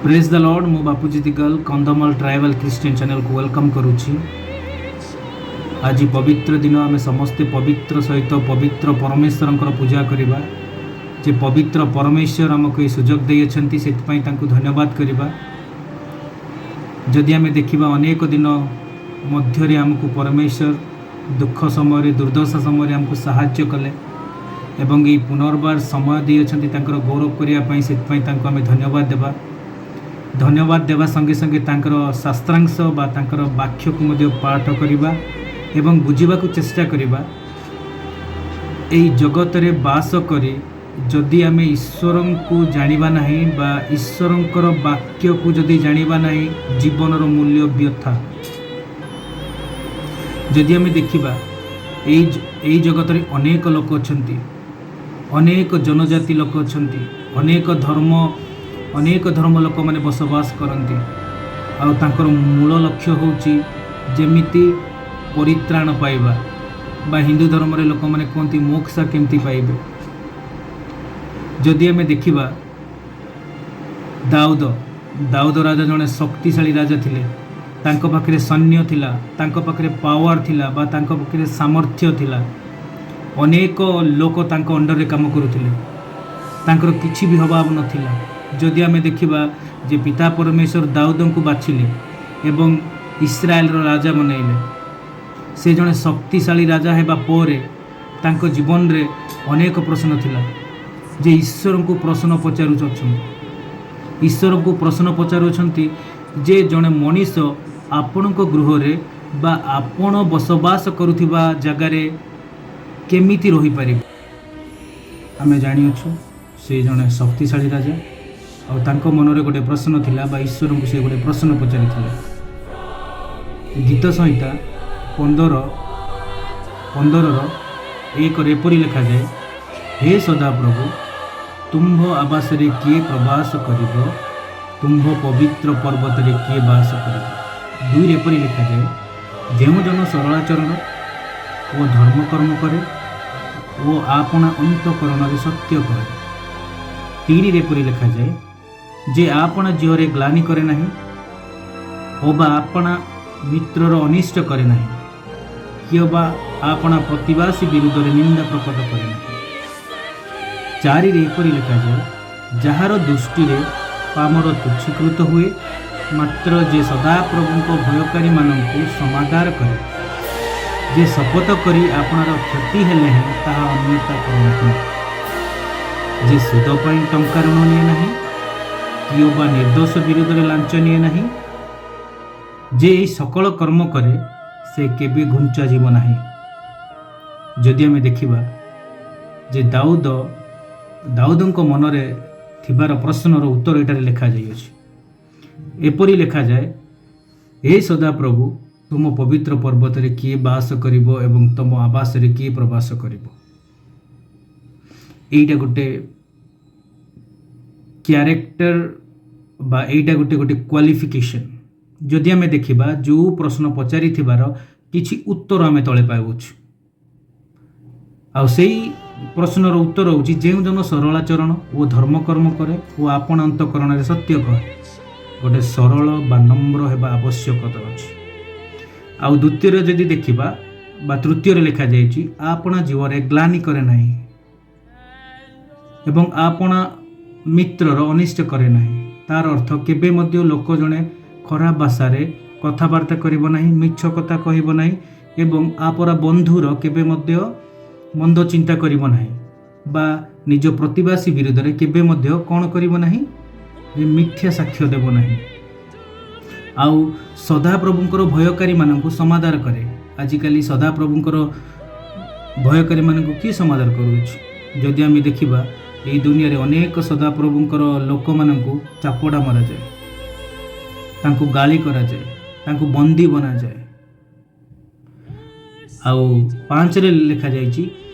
Praise the Lord. ମୁଁ Bapuji Digal Kandhamal tribal Christian ଚ୍ୟାନେଲକୁ welcome କରୁଛି। ଆଜି ପବିତ୍ର ଦିନ। ଆମେ ସମସ୍ତେ ପବିତ୍ର ସହିତ ପବିତ୍ର ପରମେଶ୍ୱରଙ୍କର ପୂଜା କରିବା। ଯେ ପବିତ୍ର ପରମେଶ୍ୱର ଆମକୁ ଏହି ସୁଯୋଗ ଦେଇଅଛନ୍ତି, ସେଥିପାଇଁ ତାଙ୍କୁ ଧନ୍ୟବାଦ କରିବା। ଯଦି ଆମେ ଦେଖିବା, ଅନେକ ଦିନ ମଧ୍ୟରେ ଆମକୁ ପରମେଶ୍ୱର ଦୁଃଖ ସମୟରେ, ଦୁର୍ଦ୍ଦଶା ସମୟରେ ଆମକୁ ସାହାଯ୍ୟ କଲେ ଏବଂ ଏହି ପୁନର୍ବାର ସମୟ ଦେଇଅଛନ୍ତି ତାଙ୍କର ଗୌରବ କରିବା ପାଇଁ। ସେଥିପାଇଁ ତାଙ୍କୁ ଆମେ ଧନ୍ୟବାଦ ଦେବା। ଧନ୍ୟବାଦ ଦେବା ସଙ୍ଗେ ସଙ୍ଗେ ତାଙ୍କର ଶାସ୍ତ୍ରାଂଶ ବା ତାଙ୍କର ବାକ୍ୟକୁ ମଧ୍ୟ ପାଠ କରିବା ଏବଂ ବୁଝିବାକୁ ଚେଷ୍ଟା କରିବା। ଏହି ଜଗତରେ ବାସ କରି ଯଦି ଆମେ ଈଶ୍ୱରଙ୍କୁ ଜାଣିବା ନାହିଁ ବା ଈଶ୍ୱରଙ୍କର ବାକ୍ୟକୁ ଯଦି ଜାଣିବା ନାହିଁ, ଜୀବନର ମୂଲ୍ୟ ବ୍ୟଥା। ଯଦି ଆମେ ଦେଖିବା, ଏଇ ଜଗତରେ ଅନେକ ଲୋକ ଅଛନ୍ତି, ଅନେକ ଜନଜାତି ଲୋକ ଅଛନ୍ତି, ଅନେକ ଧର୍ମ ଲୋକମାନେ ବସବାସ କରନ୍ତି। ଆଉ ତାଙ୍କର ମୂଳ ଲକ୍ଷ୍ୟ ହେଉଛି ଯେମିତି ପରିତ୍ରାଣ ପାଇବା ବା ହିନ୍ଦୁ ଧର୍ମରେ ଲୋକମାନେ କୁହନ୍ତି, ମୋକ୍ଷ କେମିତି ପାଇବେ। ଯଦି ଆମେ ଦେଖିବା, ଦାଉଦ ରାଜା ଜଣେ ଶକ୍ତିଶାଳୀ ରାଜା ଥିଲେ। ତାଙ୍କ ପାଖରେ ସୈନ୍ୟ ଥିଲା, ତାଙ୍କ ପାଖରେ ପାୱାର ଥିଲା ବା ତାଙ୍କ ପାଖରେ ସାମର୍ଥ୍ୟ ଥିଲା। ଅନେକ ଲୋକ ତାଙ୍କ ଅଣ୍ଡରରେ କାମ କରୁଥିଲେ। ତାଙ୍କର କିଛି ବି ଅଭାବ ନଥିଲା। ଯଦି ଆମେ ଦେଖିବା ଯେ ପିତା ପରମେଶ୍ୱର ଦାଉଦଙ୍କୁ ବାଛିଲେ ଏବଂ ଇସ୍ରାଏଲର ରାଜା ବନାଇଲେ। ସେ ଜଣେ ଶକ୍ତିଶାଳୀ ରାଜା ହେବା ପରେ ତାଙ୍କ ଜୀବନରେ ଅନେକ ପ୍ରଶ୍ନ ଥିଲା ଯେ ଈଶ୍ୱରଙ୍କୁ ପ୍ରଶ୍ନ ପଚାରୁଅଛନ୍ତି। ଈଶ୍ୱରଙ୍କୁ ପ୍ରଶ୍ନ ପଚାରୁଅଛନ୍ତି ଯେ ଜଣେ ମଣିଷ ଆପଣଙ୍କ ଗୃହରେ ବା ଆପଣ ବସବାସ କରୁଥିବା ଜାଗାରେ କେମିତି ରହିପାରିବ? ଆମେ ଜାଣିଅଛୁ, ସେ ଜଣେ ଶକ୍ତିଶାଳୀ ରାଜା ଆଉ ତାଙ୍କ ମନରେ ଗୋଟେ ପ୍ରଶ୍ନ ଥିଲା ବା ଈଶ୍ୱରଙ୍କୁ ସେ ଗୋଟେ ପ୍ରଶ୍ନ ପଚାରିଥିଲେ। ଗୀତ ସଂହିତା 15:15ର 1ରେ ଏପରି ଲେଖାଯାଏ, "ହେ ସଦାପ୍ରଭୁ, ତୁମ୍ଭ ଆବାସରେ କିଏ ପ୍ରବାସ କରିବ? ତୁମ୍ଭ ପବିତ୍ର ପର୍ବତରେ କିଏ ବାସ କରିବ?" 2ରେ ଏପରି ଲେଖାଯାଏ, "ଯେଉଁ ଜନ ସରଳାଚରଣ ଓ ଧର୍ମକର୍ମ କରେ ଓ ଆପଣା ଅନ୍ତଃକରଣରେ ସତ୍ୟ କହେ।" 3ରେ ଏପରି ଲେଖାଯାଏ, "ଯେ ଆପଣା ଜିହ୍ୱାରେ ଗ୍ଲାନି କରେ ନାହିଁ ଓ ବା ଆପଣା ମିତ୍ରର ଅନିଷ୍ଟ କରେ ନାହିଁ କିମ୍ବା ଆପଣା ପ୍ରତିବାସୀ ବିରୁଦ୍ଧରେ ନିନ୍ଦା ପ୍ରକଟ କରେ ନାହିଁ।" 4ରେ ଏପରି ଲେଖାଯାଏ, "ଯାହାର ଦୃଷ୍ଟିରେ ପାମର ତୁଚ୍ଛୀକୃତ ହୁଏ, ମାତ୍ର ଯେ ସଦାପ୍ରଭୁଙ୍କ ଭୟକାରୀମାନଙ୍କୁ ସମାଦର କରେ, ଯେ ଶପଥ କରି ଆପଣାର କ୍ଷତି ହେଲେ ହେଁ ତାହା ଅନ୍ୟଥା କରେ ନାହିଁ, ଯେ ସୁଦ ପାଇଁ ଟଙ୍କା ଋଣ ନିଏ ନାହିଁ କିମ୍ବା ନିର୍ଦ୍ଦୋଷ ବିରୁଦ୍ଧରେ ଲାଞ୍ଚ ନିଏ ନାହିଁ, ଯେ ଏହି ସକଳ କର୍ମ କରେ, ସେ କେବେ ଘୁଞ୍ଚାଯିବ ନାହିଁ।" ଯଦି ଆମେ ଦେଖିବା ଯେ ଦାଉଦଙ୍କ ମନରେ ଥିବାର ପ୍ରଶ୍ନର ଉତ୍ତର ଏଠାରେ ଲେଖାଯାଇଅଛି। ଏପରି ଲେଖାଯାଏ, "ହେ ସଦାପ୍ରଭୁ, ତୁମ ପବିତ୍ର ପର୍ବତରେ କିଏ ବାସ କରିବ ଏବଂ ତୁମ ଆବାସରେ କିଏ ପ୍ରବାସ କରିବ?" ଏଇଟା ଗୋଟେ କ୍ୟାରେକ୍ଟର ବା ଏଇଟା ଗୋଟେ କ୍ୱାଲିଫିକେସନ୍। ଯଦି ଆମେ ଦେଖିବା, ଯେଉଁ ପ୍ରଶ୍ନ ପଚାରିଥିବାର କିଛି ଉତ୍ତର ଆମେ ତଳେ ପାଉଛୁ। ଆଉ ସେଇ ପ୍ରଶ୍ନର ଉତ୍ତର ହେଉଛି, ଯେଉଁ ଜନ ସରଳାଚରଣ ଓ ଧର୍ମକର୍ମ କରେ ଓ ଆପଣା ଅନ୍ତଃକରଣରେ ସତ୍ୟ କହେ। ଗୋଟେ ସରଳ ବା ନମ୍ର ହେବା ଆବଶ୍ୟକତା ଅଛି। ଆଉ ଦ୍ୱିତୀୟରେ ଯଦି ଦେଖିବା ବା ତୃତୀୟରେ ଲେଖାଯାଇଛି, ଆପଣା ଜିହ୍ୱାରେ ଗ୍ଲାନି କରେ ନାହିଁ ଏବଂ ଆପଣା ମିତ୍ରର ଅନିଷ୍ଟ କରେ ନାହିଁ। ତାର ଅର୍ଥ, କେବେ ମଧ୍ୟ ଲୋକ ଜଣେ ଖରାପ ଭାଷାରେ କଥାବାର୍ତ୍ତା କରିବ ନାହିଁ, ମିଛ କଥା କହିବ ନାହିଁ ଏବଂ ଆପରା ବନ୍ଧୁର କେବେ ମଧ୍ୟ ମନ୍ଦ ଚିନ୍ତା କରିବ ନାହିଁ ବା ନିଜ ପ୍ରତିବାସୀ ବିରୁଦ୍ଧରେ କେବେ ମଧ୍ୟ କ'ଣ କରିବ ନାହିଁ ଯେ ମିଥ୍ୟା ସାକ୍ଷ୍ୟ ଦେବ ନାହିଁ। ଆଉ ସଦାପ୍ରଭୁଙ୍କର ଭୟକାରୀମାନଙ୍କୁ ସମାଦର କରେ। ଆଜିକାଲି ସଦାପ୍ରଭୁଙ୍କର ଭୟକାରୀମାନଙ୍କୁ କିଏ ସମାଦର କରୁଅଛି? ଯଦି ଆମେ ଦେଖିବା, ଏଇ ଦୁନିଆରେ ଅନେକ ସଦାପ୍ରଭୁଙ୍କର ଲୋକମାନଙ୍କୁ ଚାପଡ଼ା ମରାଯାଏ, ତାଙ୍କୁ ଗାଳି କରାଯାଏ, ତାଙ୍କୁ ବନ୍ଦୀ ବନାଯାଏ। ଆଉ 5ରେ ଲେଖାଯାଇଛି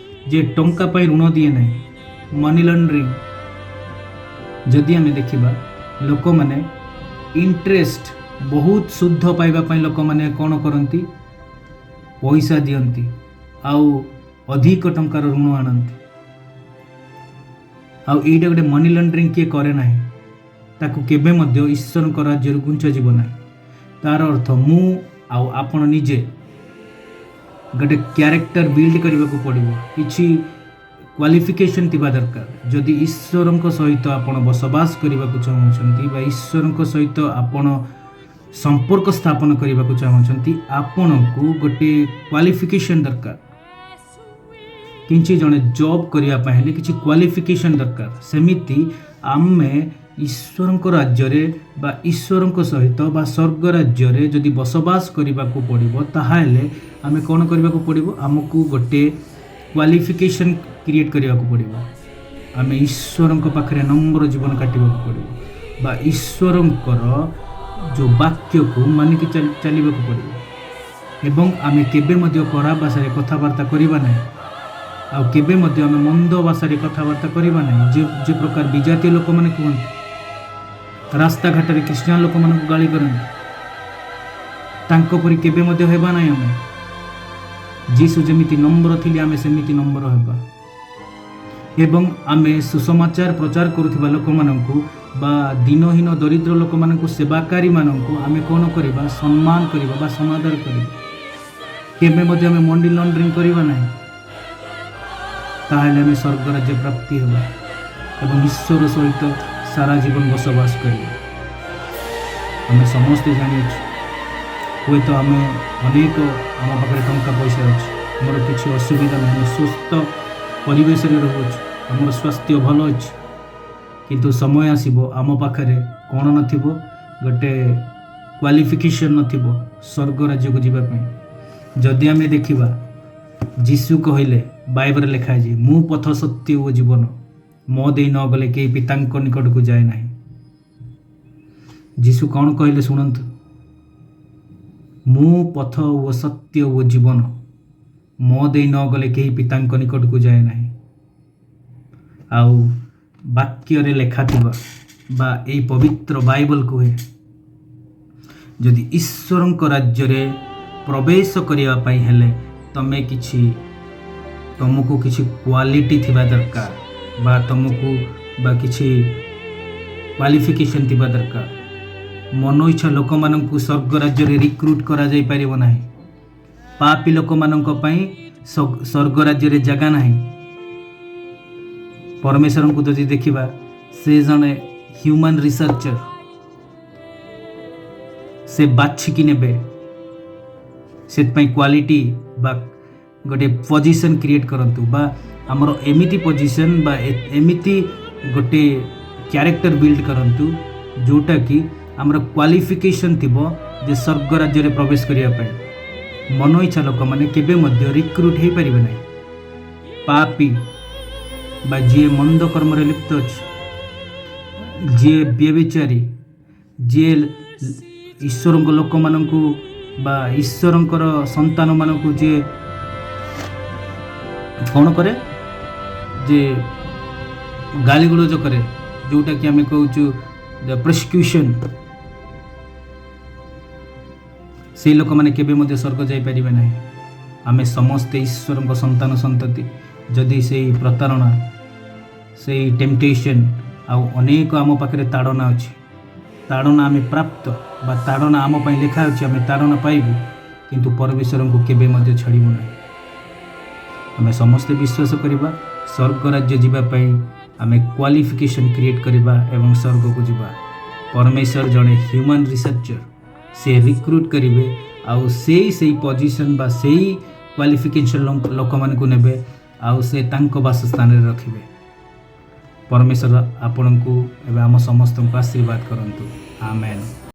ଯେ ଟଙ୍କା ପାଇଁ ଋଣ ଦିଏ ନାହିଁ, ମନି ଲଣ୍ଡରିଂ। ଯଦି ଆମେ ଦେଖିବା, ଲୋକମାନେ ଇଣ୍ଟରେଷ୍ଟ ବହୁତ ସୁଧ ପାଇବା ପାଇଁ ଲୋକମାନେ କ'ଣ କରନ୍ତି? ପଇସା ଦିଅନ୍ତି ଆଉ ଅଧିକ ଟଙ୍କାର ଋଣ ଆଣନ୍ତି। ଆଉ ଏଇଟା ଗୋଟେ ମନି ଲଣ୍ଡରିଂ କିଏ କରେ ନାହିଁ। ତାକୁ କେବେ ମଧ୍ୟ ଈଶ୍ୱରଙ୍କ ରାଜ୍ୟରୁ ଘୁଞ୍ଚାଯିବ ନାହିଁ। ତାର ଅର୍ଥ ମୁଁ ଆଉ ଆପଣ ନିଜେ ଗୋଟେ କ୍ୟାରେକ୍ଟର ବିଲ୍ଡ କରିବାକୁ ପଡ଼ିବ, କିଛି କ୍ୱାଲିଫିକେସନ୍ ଥିବା ଦରକାର। ଯଦି ଈଶ୍ୱରଙ୍କ ସହିତ ଆପଣ ବସବାସ କରିବାକୁ ଚାହୁଁଛନ୍ତି ବା ଈଶ୍ୱରଙ୍କ ସହିତ ଆପଣ ସମ୍ପର୍କ ସ୍ଥାପନ କରିବାକୁ ଚାହୁଁଛନ୍ତି, ଆପଣଙ୍କୁ ଗୋଟେ କ୍ୱାଲିଫିକେସନ୍ ଦରକାର। କିଛି ଜଣେ ଜବ୍ କରିବା ପାଇଁ ହେଲେ କିଛି କ୍ୱାଲିଫିକେସନ୍ ଦରକାର, ସେମିତି ଆମେ ଈଶ୍ୱରଙ୍କ ରାଜ୍ୟରେ ବା ଈଶ୍ୱରଙ୍କ ସହିତ ବା ସ୍ୱର୍ଗ ରାଜ୍ୟରେ ଯଦି ବସବାସ କରିବାକୁ ପଡ଼ିବ, ତାହେଲେ ଆମେ କ'ଣ କରିବାକୁ ପଡ଼ିବ? ଆମକୁ ଗୋଟେ କ୍ୱାଲିଫିକେସନ୍ କ୍ରିଏଟ୍ କରିବାକୁ ପଡ଼ିବ। ଆମେ ଈଶ୍ୱରଙ୍କ ପାଖରେ ନମ୍ର ଜୀବନ କାଟିବାକୁ ପଡ଼ିବ ବା ଈଶ୍ୱରଙ୍କର ଯେଉଁ ବାକ୍ୟକୁ ମାନିକି ଚାଲିବାକୁ ପଡ଼ିବ ଏବଂ ଆମେ କେବେ ମଧ୍ୟ ଖରାପ ଭାଷାରେ କଥାବାର୍ତ୍ତା କରିବା ନାହିଁ ଆଉ କେବେ ମଧ୍ୟ ଆମେ ମନ୍ଦ ଭାଷାରେ କଥାବାର୍ତ୍ତା କରିବା ନାହିଁ। ଯେ ଯେ ପ୍ରକାର ବିଜାତୀୟ ଲୋକମାନେ କୁହନ୍ତି, ରାସ୍ତାଘାଟରେ ଖ୍ରୀଷ୍ଟିଆନ ଲୋକମାନଙ୍କୁ ଗାଳି କରନ୍ତି, ତାଙ୍କ ପରି କେବେ ମଧ୍ୟ ହେବା ନାହିଁ। ଆମେ ଯୀଶୁ ଯେମିତି ନମ୍ର ଥିଲେ, ଆମେ ସେମିତି ନମ୍ର ହେବା ଏବଂ ଆମେ ସୁସମାଚାର ପ୍ରଚାର କରୁଥିବା ଲୋକମାନଙ୍କୁ ବା ଦୀନହୀନ ଦରିଦ୍ର ଲୋକମାନଙ୍କୁ, ସେବାକାରୀମାନଙ୍କୁ ଆମେ କ'ଣ କରିବା? ସମ୍ମାନ କରିବା ବା ସମାଦର କରିବା। କେବେ ମଧ୍ୟ ଆମେ ମନି ଲଣ୍ଡରିଂ କରିବା ନାହିଁ। ତାହେଲେ ଆମେ ସ୍ୱର୍ଗ ରାଜ୍ୟ ପ୍ରାପ୍ତି ହେବା ଏବଂ ଈଶ୍ୱର ସହିତ ସାରା ଜୀବନ ବସବାସ କରିବା। ଆମେ ସମସ୍ତେ ଜାଣିଅଛୁ, ହୁଏତ ଆମେ ଅନେକ, ଆମ ପାଖରେ ଟଙ୍କା ପଇସା ଅଛି, ଆମର କିଛି ଅସୁବିଧା ନାହିଁ, ଆମେ ସୁସ୍ଥ ପରିବେଶରେ ରହୁଅଛୁ, ଆମର ସ୍ୱାସ୍ଥ୍ୟ ଭଲ ଅଛି। କିନ୍ତୁ ସମୟ ଆସିବ, ଆମ ପାଖରେ କ'ଣ ନଥିବ? ଗୋଟେ କ୍ୱାଲିଫିକେସନ୍ ନଥିବ ସ୍ୱର୍ଗ ରାଜ୍ୟକୁ ଯିବା ପାଇଁ। ଯଦି ଆମେ ଦେଖିବା, ଯୀଶୁ କହିଲେ, ବାଇବଲରେ ଲେଖା ହେଇଛି, "ମୁଁ ପଥ, ସତ୍ୟ ଓ ଜୀବନ, ମୋ ଦେଇ ନ ଗଲେ କେହି ପିତାଙ୍କ ନିକଟକୁ ଯାଏ ନାହିଁ।" ଯୀଶୁ କ'ଣ କହିଲେ ଶୁଣନ୍ତୁ, "ମୁଁ ପଥ ଓ ସତ୍ୟ ଓ ଜୀବନ, ମୋ ଦେଇ ନ ଗଲେ କେହି ପିତାଙ୍କ ନିକଟକୁ ଯାଏ ନାହିଁ।" ଆଉ ବାକ୍ୟରେ ଲେଖା ଥିବା ବା ଏଇ ପବିତ୍ର ବାଇବଲ କୁହେ, ଯଦି ଈଶ୍ୱରଙ୍କ ରାଜ୍ୟରେ ପ୍ରବେଶ କରିବା ପାଇଁ ହେଲେ ତମେ କିଛି ତମକୁ କିଛି କ୍ୱାଲିଟି ଥିବା ଦରକାର ବା ତମକୁ ବା କିଛି କ୍ୱାଲିଫିକେସନ୍ ଥିବା ଦରକାର। ମନ ଇଚ୍ଛା ଲୋକମାନଙ୍କୁ ସ୍ୱର୍ଗ ରାଜ୍ୟରେ ରିକ୍ରୁଟ୍ କରାଯାଇପାରିବ ନାହିଁ। ପାପୀ ଲୋକମାନଙ୍କ ପାଇଁ ସ୍ୱର୍ଗ ରାଜ୍ୟରେ ଜାଗା ନାହିଁ। ପରମେଶ୍ୱରଙ୍କୁ ଯଦି ଦେଖିବା, ସେ ଜଣେ ହ୍ୟୁମାନ୍ ରିସର୍ଚ୍ଚର। ସେ ବାଛିକି ନେବେ। ସେଥିପାଇଁ କ୍ୱାଲିଟି ବା ଗୋଟେ ପଜିସନ୍ କ୍ରିଏଟ୍ କରନ୍ତୁ ବା ଆମର ଏମିତି ପଜିସନ୍ ବା ଏମିତି ଗୋଟେ କ୍ୟାରେକ୍ଟର ବିଲ୍ଡ କରନ୍ତୁ, ଯେଉଁଟାକି ଆମର କ୍ୱାଲିଫିକେସନ୍ ଥିବ ଯେ ସ୍ୱର୍ଗ ରାଜ୍ୟରେ ପ୍ରବେଶ କରିବା ପାଇଁ। ମନ ଇଚ୍ଛା ଲୋକମାନେ କେବେ ମଧ୍ୟ ରିକ୍ରୁଟ୍ ହେଇପାରିବେ ନାହିଁ। ପାପୀ ବା ଯିଏ ମନ୍ଦ କର୍ମରେ ଲିପ୍ତ ଅଛି, ଯିଏ ବ୍ୟଭିଚାରୀ, ଯିଏ ଈଶ୍ୱରଙ୍କ ଲୋକମାନଙ୍କୁ ବା ଈଶ୍ୱରଙ୍କର ସନ୍ତାନମାନଙ୍କୁ ଯିଏ କ'ଣ କରେ ଯେ ଗାଳିଗୁଲଜ କରେ, ଯେଉଁଟାକି ଆମେ କହୁଛୁ ଦ ପର୍ସିକ୍ୟୁସନ୍, ସେଇ ଲୋକମାନେ କେବେ ମଧ୍ୟ ସ୍ୱର୍ଗ ଯାଇପାରିବେ ନାହିଁ। ଆମେ ସମସ୍ତେ ଈଶ୍ୱରଙ୍କ ସନ୍ତାନ ସନ୍ତତି। ଯଦି ସେଇ ପ୍ରତାରଣା, ସେଇ ଟେମ୍ପଟେସନ୍ ଆଉ ଅନେକ ଆମ ପାଖରେ ତାଡ଼ନା ଅଛି, ତାଡ଼ନା ଆମେ ପ୍ରାପ୍ତ ବା ତାଡ଼ନା ଆମ ପାଇଁ ଲେଖା ଅଛି, ଆମେ ତାଡ଼ନା ପାଇବୁ, କିନ୍ତୁ ପରମେଶ୍ୱରଙ୍କୁ କେବେ ମଧ୍ୟ ଛାଡ଼ିବୁ ନାହିଁ। ଆମେ ସମସ୍ତେ ବିଶ୍ୱାସ କରିବା, ସ୍ୱର୍ଗ ରାଜ୍ୟ ଯିବା ପାଇଁ ଆମେ କ୍ୱାଲିଫିକେସନ୍ କ୍ରିଏଟ୍ କରିବା ଏବଂ ସ୍ୱର୍ଗକୁ ଯିବା। ପରମେଶ୍ୱର ଜଣେ ହ୍ୟୁମାନ୍ ରିସର୍ଚ୍ଚର। ସେ ରିକ୍ରୁଟ୍ କରିବେ ଆଉ ସେଇ ସେଇ ପଜିସନ୍ ବା ସେଇ କ୍ୱାଲିଫିକେସନ୍ ଲୋକମାନଙ୍କୁ ନେବେ ଆଉ ସେ ତାଙ୍କ ବାସସ୍ଥାନରେ ରଖିବେ। ପରମେଶ୍ୱର ଆପଣଙ୍କୁ ଏବେ ଆମ ସମସ୍ତଙ୍କୁ ଆଶୀର୍ବାଦ କରନ୍ତୁ। ଆମେନ୍।